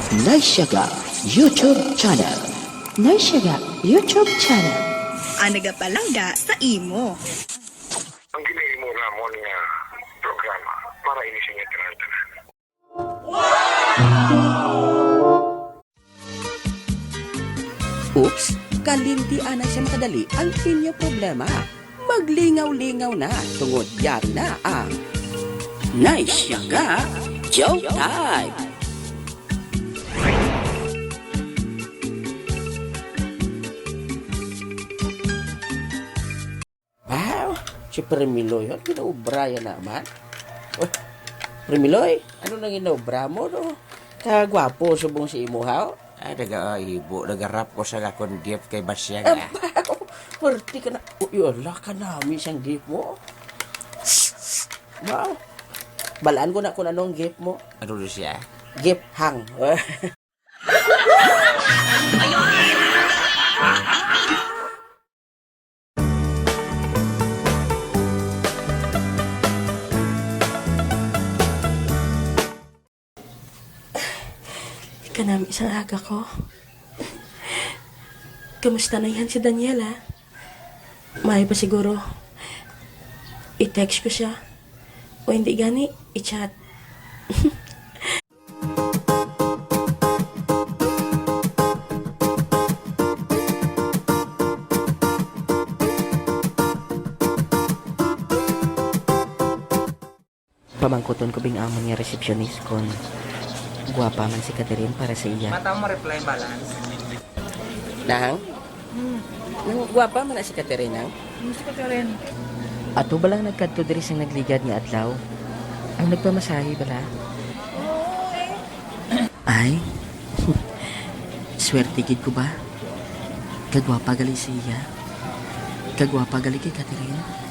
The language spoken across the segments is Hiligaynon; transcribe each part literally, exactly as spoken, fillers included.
Naisyaga YouTube Channel. Naisyaga YouTube Channel. Ang nagapalangga sa imo. Ang ginahimo namon nga programa para ini sa inyo tanan-tanan. Oops, kalimti anay sa makadali ang inyo problema. Maglingaw-lingaw na tungod yari na ang Naisyaga Joke Time. Wow! Si Premiloy, ang ginaobra yan naman. Oh, Premiloy, ano nang ginaobra mo, no? Kagwapo subong si imo, haw? Ay, nagaibo, nagarap ko sa akon gift kay Basyang, ah. Abaw, pwerte ka na. Uy, ala ka nami sang gift mo. Wow. Balaan ko na kung anong gift mo. Ano na siya? Gift hang. Kanami sang aga ko. Kamusta na yan si Daniela? Maayo pa siguro i-text ko siya. O hindi gani, i-chat. Pamangkuton ko bing amon nga receptionist kon guwapa man si Catherine para sa iya. Mata mo reply balance. Nang? Hmm. Nang guwapa man na si Catherine, nang? Hmm, si Catherine. Ato bala nagkadto diri sang nagligad nga adlaw? Ang nagpamasahe bala? Oo, eh. Ay, swerte gid ko ba? Kagwapa gali siya. Kagwapa gali kay Catherine.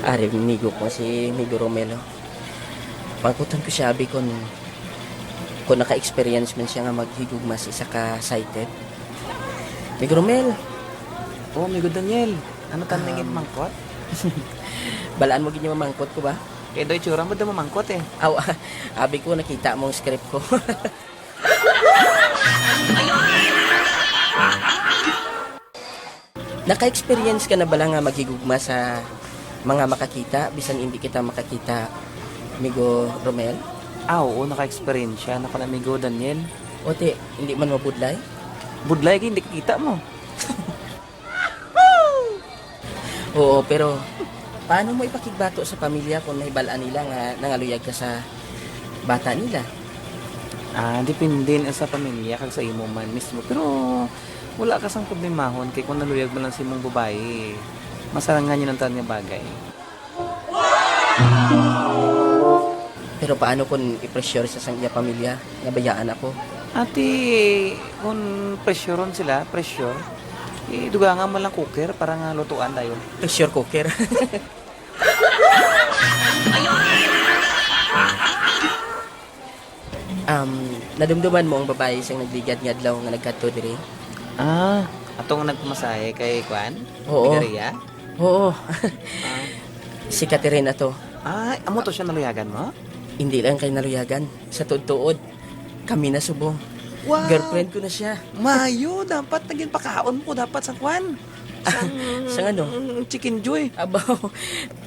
Ari, migo ko si Migo Romelo. Pangkuton ko siya, abi, kung, kung naka-experience man siya nga maghigugma sa isa ka sighted. Migo Romel! Oh, Migo Daniel. Ano tan nangin Um, mangkot? Balaan mo gid nga mamangkot ko ba? Kay do itsura mo do mamangkot eh. Aw, abi ko, nakita mo ang script ko. Naka-experience ka na bala nga maghigugma sa mga makakita, bisan hindi kita makakita, Migo Romel? Ah, oo, naka-experience siya. Nako na, Migo Daniel. O, ti, hindi man mabudlay? Budlay kay hindi kita mo. Oo, pero paano mo ipakigbato sa pamilya kung nahibal-an nila nga nangaluyag ka sa bata nila? Ah, depende na sa pamilya kag sa imo man mismo. Pero wala ka sang problemahon kay kung naluyag man lang sa imong babayi, masarangan yun ang tanan nga bagay. Pero paano kung i-pressure sa sang iya pamilya nga bayaan ako? Ati, kung pressureon sila, pressure, eh, dugangan mo lang cooker para nga lutuan dayon. Pressure cooker. Um, nadumduman mo ang babayi sang nagligad nga adlaw nga nagkadto diri? Ah, atong nagpamasahe kay kwan? Oo. Pigaria? Oo. Ah. Si Catherine ato. Ay, amo to siya naluyagan mo? Hindi lang kay naluyagan. Sa tuod-tuod, kami na subong. Wow. Girlfriend ko na siya. Mayo, dapat naging pakaon ko dapat sa kwan. Sang, sang ano? Mm, Chicken Joy. Abaw.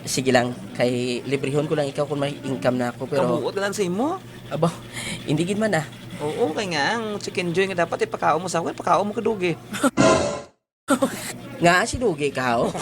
Sige lang, kay librehon ko lang ikaw kung may income na ako, pero kabuot na lang sa imo. Abaw, hindi gid man, ah. Oo, kay nga ang Chicken Joy nga dapat ipakaon mo sa akin, pakaon mo kadugi. Nga si Dugi ka, oh.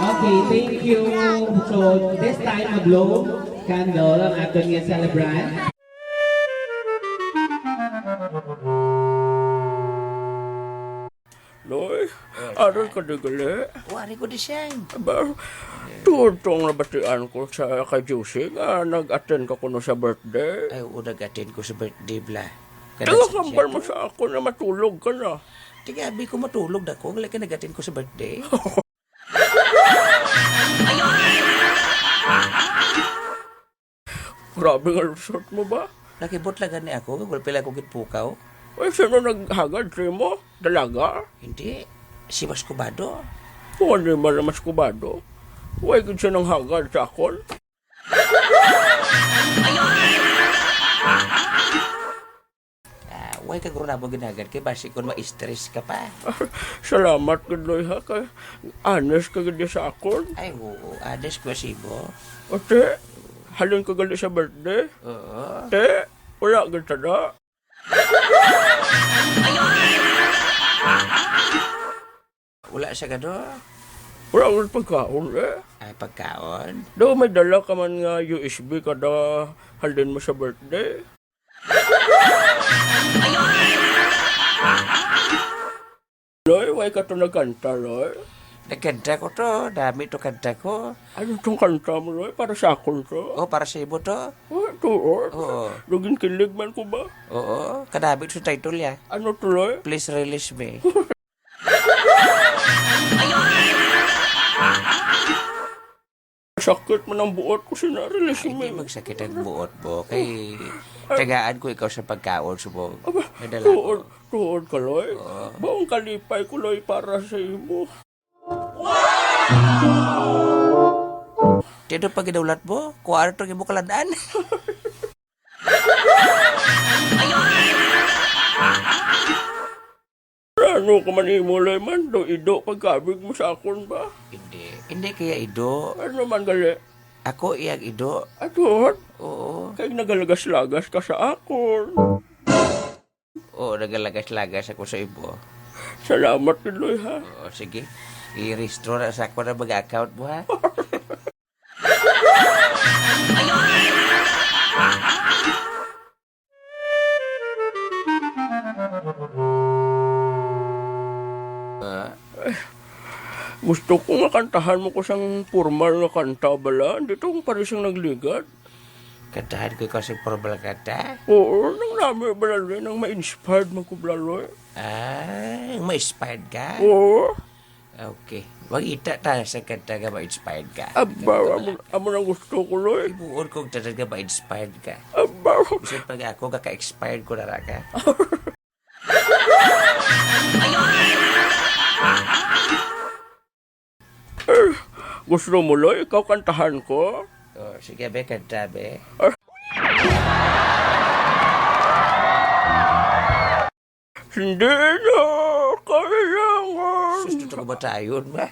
Okay, thank you. So, this time, mag-blow candle ang aton nga celebrant. Loy, aron ka di gali. Wari ko di siya. Aba, Tuod to ang nabatian ko sa kay Juicy nga nag-attend ka kuno sa birthday. Ay, oo, nag-attend ko sa birthday, bla. Kada Taga sa kambal mo siya. Sa ako na matulog ka na. Tigabi ko matulog na ko, wala ka nag-attend ko sa birthday. Grabe nga result mo ba? Nakibot lang gani ako, kag wala pila ako ginpukaw. Uy, sino naghagad sa imo? Dalaga? Hindi. Si Mas Kubado. Kung ano yung malamas kubado? Uy, gid siya nang hagad sa akon. Ah, why ka guro namo ginagad kay basi kun ma-stress ka pa? Salamat gid, Loy, ha, kay honest ka gid sa akon. Ay, oo, honest ko sa imo. O, te, halin ka gali sa birthday? Oo. Te, wala gid tada. Wala sa gado? Wala gid pagkaon, eh. Ay, pagkaon? Daw may dala ka man nga U S B kada halin mo sa birthday. Loy, why ka to nagkanta, Loy? Nagkanta ko to. Dami to kanta ko. Ano tong kanta mo, Loy? Para sa akon to? Oh, para sa imo to? Oh, tuod. Oo. Naging kilig man ko ba? Oo. Kadami to sa title ya. Ano to, Loy? Please release me. Sakit man ang buot ko, sina, release Ay, me. Hindi magsakit ang buot mo. Kay tagaan ko ikaw sa pagkaon, subong. Aba, Nadala ko. Tuod, tuod ka, Loy. Oo. Baong kalipay ko, Loy, para sa imo. Tino pa gidaulat mo? Kuwara to imo kaladaan. Ano ka man imo, Loy, man? Do ido pagkabig mo sa akon ba? Hindi. Hindi kaya ido. Ano man gali? Ako iyang ido. Aton? Oo. Kay nagalagas-lagas ka sa akon. Oo, nagalagas-lagas ako sa imo. Salamat, Loy, ha? Oo, sige. I-restore na sa ako na mga account mo, ha? Ah. Gusto ko nga kantahan mo ko sang formal nga kanta bala, dito kung pare siyang nagligad. Kantahan ko ikaw sa formal nga kanta? Oo, nang nami bala, Loy, nang ma-inspired man ko bala, Loy. Ah, ma-inspired ka? Oo. Okay. Mangita ta sa kanta nga ma-inspired ka. Aba, amo, amo nang gusto ko, Loy. Himuon kong tanan nga ma-inspired ka. Aba. Bisan pa nga ako, kaka-expired ko na ra ka. Eh, gusto mo, Loy? Ikaw kantahan ko? Oh, sige, be, kanta, be. Ah. Hindi na kailangan. Sus, tuto ka ba tayo, ba?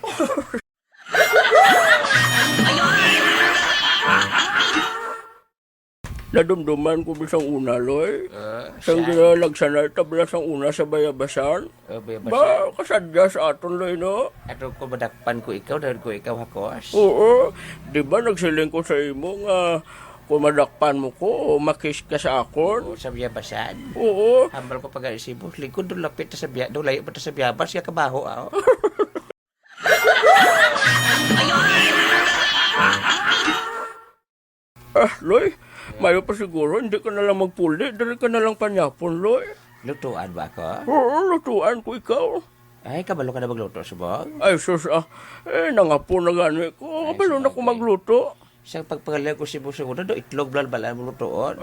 Nadumduman ko bisang una, Loy. Ah, Sang saan? Ginalagsanay tabla sang una sa bayabasan. Oh, bayabasan. Ba, kasadya sa aton, Loy, no? Ato ko madakpan ko ikaw, dahil ko ikaw hakos. Oo. Di ba nagsiling ko sa imo nga kung madakpan mo ko, makis ka sa akon? Oo, sa bayabasan. Oo. Hambal ko pag-aisibo, lingkod doon lapit na sa biya-, doon layo pa ta sa bayabas, ya kabaho, ah. Ah, Loy, mayo pa siguro, hindi ka na lang magpuli, diri ka na lang panyapon, Loy. Lutuan ba ako? Oo, lutuan ko ikaw. Ay, kabalo ka na magluto, subong? Ay, sus, ah. Eh, nangapon na gani ko. Ay, kabalo na ko sabagay. Magluto. Sa pagpangalan ko si Boss Segundo, do itlog blan bala mo lutoon.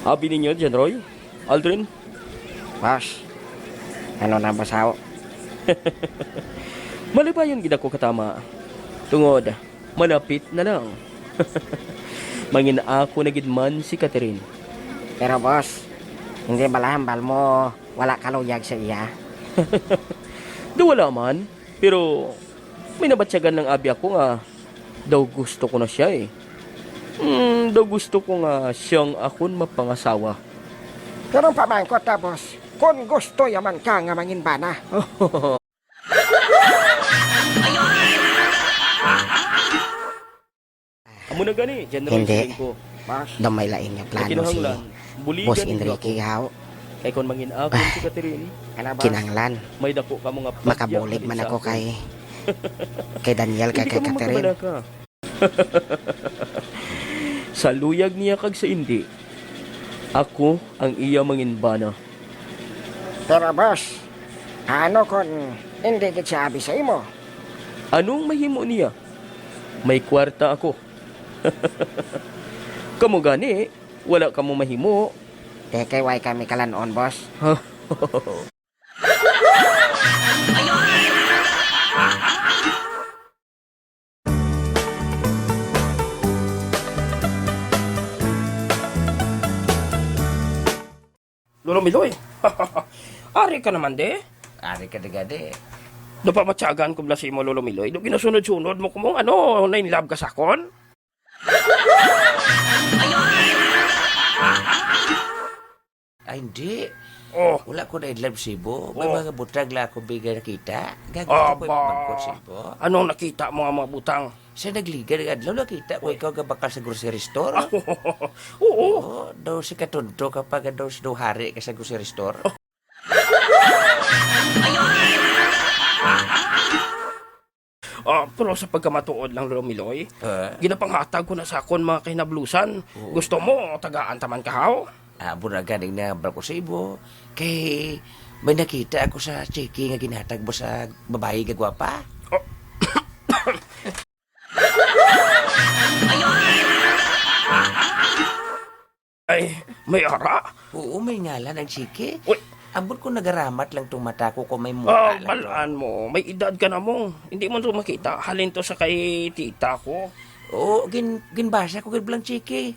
Abi ninyo, John Roy? Aldrin? Boss, ano na ang basaw? Malipayon gid ako katama. Tungod, malapit na lang. Mangin-ako na gid man si Catherine. Pero, boss, hindi bala hambal mo wala ka luyag sa iya? Do wala man, pero may nabatyagan lang abi ako nga daw gusto ko na siya eh. Hmm, daw gusto ko nga siyang akon mapangasawa. Pero ang pamangkot ta, boss, kon gusto ya man ka nga manginbana. Amo na gani, General Hindi. Siling ko. Daw may lain nga plano si Kinahanglan, buligan Boss ninyo Enrique, ako. Haw. Kay kon mangin-akon si Catherine, Kinahanglan. May dako ka mga bagya Makabulig man ako kay, kay Daniel, kay, Hindi kay ka Catherine. Makabalaka. Sa luyag niya kag sa indi, ako ang iya manginbana. Pero, boss, ano kon hindi gid siya abi sa imo? Anong mahimo niya? May kwarta ako. Kamo gani, wala kamo mahimo. Di kay way kami kalan-on, boss. Lolo Miloy, ari ka naman, de? Ari ka, de, gade. Do pa matyagan ko bala sa imo, Lolo Miloy. Do ginasunod-sunod mo ko mo, ano, na in love ka sa akon? Ay, hindi. Oh. Wala ko na in love sa imo. May Oh. mga butang lang ako bigay nakita. Gago ko Aba. Pagkot sa imo. Anong nakita mo nga mga butang? Sa nagligad nga adlaw, nakita ko ikaw nga bakal sa grocery store. Oo. Oo, daw si Katundo ka pa nga daw si daw hari ka sa grocery store. Ah, pero sa pagkamatuod lang, Lolo Miloy, Ah. ginapanghatag ko na sa akon mga kahinablusan. Oo. Gusto mo, tagaan taman ka, haw? Ah, amo na ganing nahambal ko sa imo. Kay may nakita ako sa chiki nga ginhatag mo sa babayi nga gwapa. Oh. Ay, may ara? Oo, may ngalan ang chiki. Uy. Ambot ko nagaramat lang tong mata ko kung may mukha Ah, lang to. Balaan mo. May edad ka na mo. Hindi mo to makita. Halin to sa kay tita ko. Oo, gin-, ginbasa ko gid lang, chiki.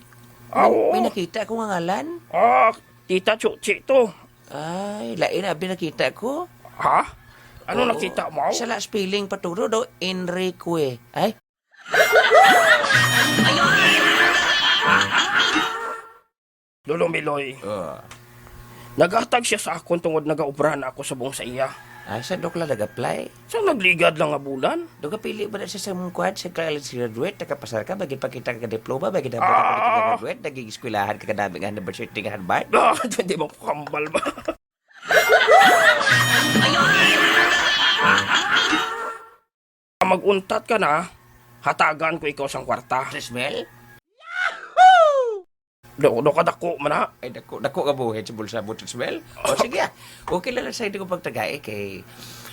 May, Aw. May nakita ko nga ngalan. Ah, Tita Chuchi to. Ay, lain abi nakita ko. Ha? Ano Oo. Nakita mo? Sa la spelling pa turo daw, Enrique. Ay. Lolo Miloy. Ah. Naghatag siya sa akon tungod nagaobra na ako subong sa iya. Ay, sa dokla nag-apply? Sa nagligad lang nga bulan. Daw kapili ba na siya sa mong kwan, sa college graduate, nakapasar ka, may ginpakita ka diploma, may ginhambal ka Ah. Graduate, naging eskwelahan ka kadami nga university nga hanbay? Ah, hindi mo ko kambal ba? Mag-untat ka na, hatagan ko ikaw sang kwarta. Tres mil? Do, do kadako man na. Ay, dako, dako nga buhit sa bulsa mo, tres mil? O, sige, ah. Okay lang sa hindi ko pagtagai kay,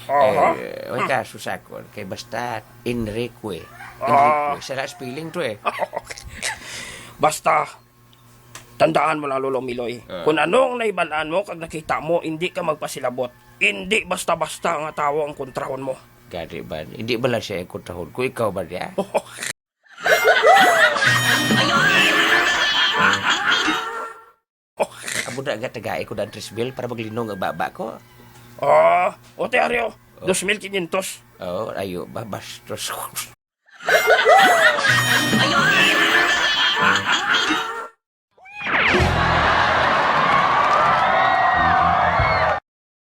Aha. Eh, way kaso sa akon. Kay basta Enrique. Ah. Enrique. Sa last spelling to, eh. Basta, tandaan mo lang, Lolo Miloy. Ah. Kung anong naibalaan mo kag nakita mo, hindi ka magpasilabot. Hindi basta-basta nga tawo ang kontrahon mo. Gani man. Hindi ba lang siya ang kontrahon ko? Ikaw ba niya? Amo na nga tagai ko na ang tres mil para maglinong ang baba ko. Ah, o, te, Aryo, Oh. Dos mil quinientos. Oh, ayo, ba, bastos.